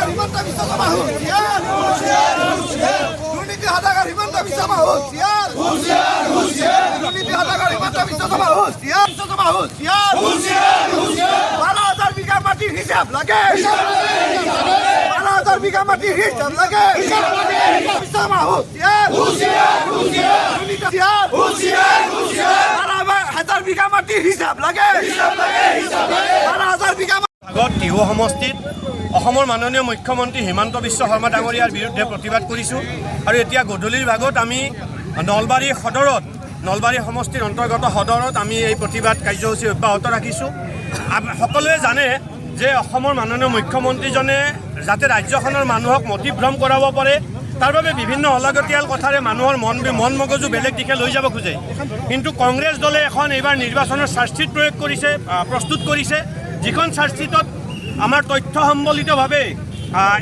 হিমন্ত বিশ্ব শৰ্মা হুঁচিয়াৰ। দুৰ্নীতি সদাগৰ হিমন্ত বিশ্ব শৰ্মা হুঁচিয়াৰ। দুৰ্নীতি সদাগৰ হিমন্ত বিশ্ব শৰ্মা হুঁচিয়াৰ। বিশ্ব শৰ্মা হুঁচিয়াৰ। 12,000 বিঘা মাটিৰ হিচাপ লাগে। 12,000 বিঘা মাটিৰ হিচাপ লাগে। বিশ্ব শৰ্মা হুঁচিয়াৰ। দুৰ্নীতি হুঁচিয়াৰ। 12,000 বিঘা মাটিৰ হিচাপ লাগে। 12,000 বিঘা আগত টিহু সমষ্টিত অসমৰ মাননীয় মুখ্যমন্ত্ৰী হিমন্ত বিশ্ব শৰ্মা ডাঙৰীয়াৰ বিৰুদ্ধে প্ৰতিবাদ কৰিছোঁ আৰু এতিয়া গধূলিৰ ভাগত আমি নলবাৰী সদৰত, নলবাৰী সমষ্টিৰ অন্তৰ্গত সদৰত আমি এই প্ৰতিবাদ কাৰ্যসূচী অব্যাহত ৰাখিছোঁ। সকলোৱে জানে যে অসমৰ মাননীয় মুখ্যমন্ত্ৰীজনে যাতে ৰাজ্যখনৰ মানুহক মতিভ্ৰম কৰাব পাৰে, তাৰ বাবে বিভিন্ন অলাগতিয়াল কথাৰে মানুহৰ মন মগজু বেলেগ দিশে লৈ যাব খোজে। কিন্তু কংগ্ৰেছ দলে এখন এইবাৰ নিৰ্বাচনৰ চাৰ্জশ্বীট প্ৰয়োগ কৰিছে, প্ৰস্তুত কৰিছে, যিখন চাৰ্জশ্বীটত আমাৰ তথ্য সম্বলিতভাৱে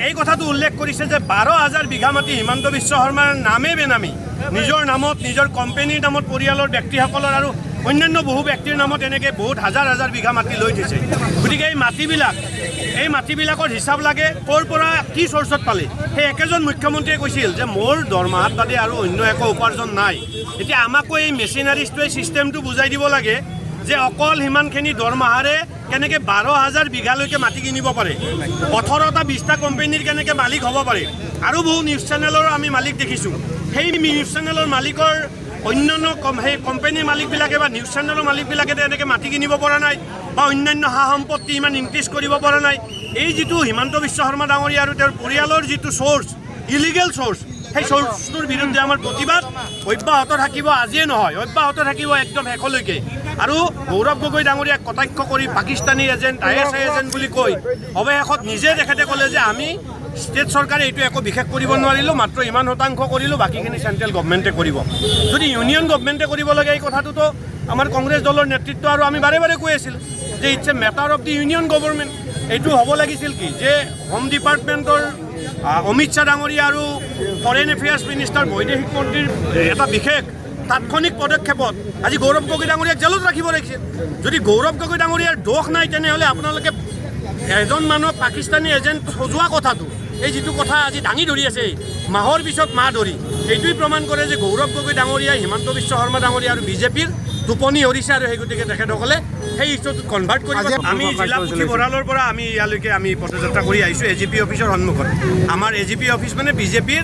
এই কথাটো উল্লেখ কৰিছে যে 12,000 বিঘা মাটি হিমন্ত বিশ্ব শৰ্মাৰ নামে বেনামী, নিজৰ নামত, নিজৰ কোম্পেনীৰ নামত, পৰিয়ালৰ ব্যক্তিসকলৰ আৰু অন্যান্য বহু ব্যক্তিৰ নামত এনেকৈ বহুত হাজাৰ হাজাৰ বিঘা মাটি লৈ থৈছে। গতিকে এই মাটিবিলাকৰ হিচাপ লাগে, ক'ৰ পৰা কি চ'ৰ্চত পালে। সেই একেজন মুখ্যমন্ত্ৰীয়ে কৈছিল যে মোৰ দৰমহাত বাদে আৰু অন্য একো উপাৰ্জন নাই। এতিয়া আমাকো এই মেচিনাৰিজটোৱে ছিষ্টেমটো বুজাই দিব লাগে যে অকল সিমানখিনি দৰমহাৰে কেনেকৈ 12,000 বিঘালৈকে মাটি কিনিব পাৰে, 18টা 20টা কোম্পেনীৰ কেনেকৈ মালিক হ'ব পাৰে। আৰু বহু নিউজ চেনেলৰো আমি মালিক দেখিছোঁ। সেই নিউজ চেনেলৰ মালিকৰ অন্যান্য সেই কোম্পেনীৰ মালিকবিলাকে বা নিউজ চেনেলৰ মালিকবিলাকে এনেকৈ মাটি কিনিব পৰা নাই বা অন্যান্য সা সম্পত্তি ইমান ইনক্ৰিজ কৰিব পৰা নাই। এই যিটো হিমন্ত বিশ্ব শৰ্মা ডাঙৰীয়া আৰু তেওঁৰ পৰিয়ালৰ যিটো চ'ৰ্চ, ইলিগেল চ'ৰ্চ, সেই চ'ৰ্চটোৰ বিৰুদ্ধে আমাৰ প্ৰতিবাদ অব্যাহত থাকিব। আজিয়ে নহয়, অব্যাহত থাকিব একদম শেষলৈকে। আৰু গৌৰৱ গগৈ ডাঙৰীয়াক কটাক্ষ কৰি পাকিস্তানী এজেণ্ট, আইএছআই এজেণ্ট বুলি কৈ অৱশেষত নিজে তেখেতে ক'লে যে আমি ষ্টেট চৰকাৰে এইটো একো বিশেষ কৰিব নোৱাৰিলোঁ, মাত্ৰ ইমান শতাংশ কৰিলোঁ, বাকীখিনি চেণ্ট্ৰেল গভমেণ্টে কৰিব। যদি ইউনিয়ন গভমেণ্টে কৰিব লাগে, এই কথাটোতো আমাৰ কংগ্ৰেছ দলৰ নেতৃত্ব আৰু আমি বাৰে বাৰে কৈ আছিলোঁ যে it's a matter of the union government। এইটো হ'ব লাগিছিল কি যে হোম ডিপাৰ্টমেণ্টৰ অমিত শ্বাহ ডাঙৰীয়া আৰু ফৰেইন এফেয়াৰ্ছ মিনিষ্টাৰ, বৈদেশিক মন্ত্ৰীৰ এটা বিশেষ তাৎক্ষণিক পদক্ষেপত আজি গৌৰৱ গগৈ ডাঙৰীয়াক জেলত ৰাখিব লাগিছিল। যদি গৌৰৱ গগৈ ডাঙৰীয়াৰ দোষ নাই, তেনেহ'লে আপোনালোকে এজন মানুহক পাকিস্তানী এজেণ্ট সজোৱা কথাটো, এই যিটো কথা আজি দাঙি ধৰি আছে মাহৰ পিছত মাহ ধৰি, এইটোৱেই প্ৰমাণ কৰে যে গৌৰৱ গগৈ ডাঙৰীয়াই হিমন্ত বিশ্ব শৰ্মা ডাঙৰীয়া আৰু বিজেপিৰ টোপনি হৰিছে আৰু সেই গতিকে তেখেতসকলে সেই ইছ্যুটোত কনভাৰ্ট কৰিব। আমি জিলা পুথিভঁৰালৰ পৰা আমি ইয়ালৈকে আমি পদযাত্ৰা কৰি আহিছোঁ এজিপি অফিচৰ সন্মুখত। আমাৰ এজিপি অফিচ মানে বিজেপিৰ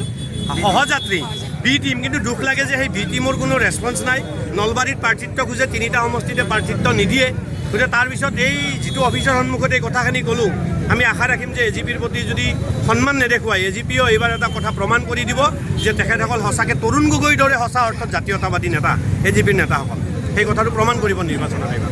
সহযাত্ৰী বি টিম। কিন্তু দুখ লাগে যে সেই বি টিমৰ কোনো ৰেছপন্স নাই। নলবাৰীত প্ৰাৰ্থিত্ব খোজে, তিনিটা সমষ্টিতে প্ৰাৰ্থিত্ব নিদিয়ে। গতিকে তাৰপিছত এই যিটো অফিচৰ সন্মুখত এই কথাখিনি ক'লোঁ, আমি আশা ৰাখিম যে এজিপিৰ প্ৰতি যদি সন্মান নেদেখুৱায়, এজিপিও এইবাৰ এটা কথা প্ৰমাণ কৰি দিব যে তেখেতসকল সঁচাকৈ তৰুণ গগৈৰ দৰে সঁচা অৰ্থত জাতীয়তাবাদী নেতা। এজিপিৰ নেতাসকল সেই কথাটো প্ৰমাণ কৰিব নিৰ্বাচনত এইবাৰ।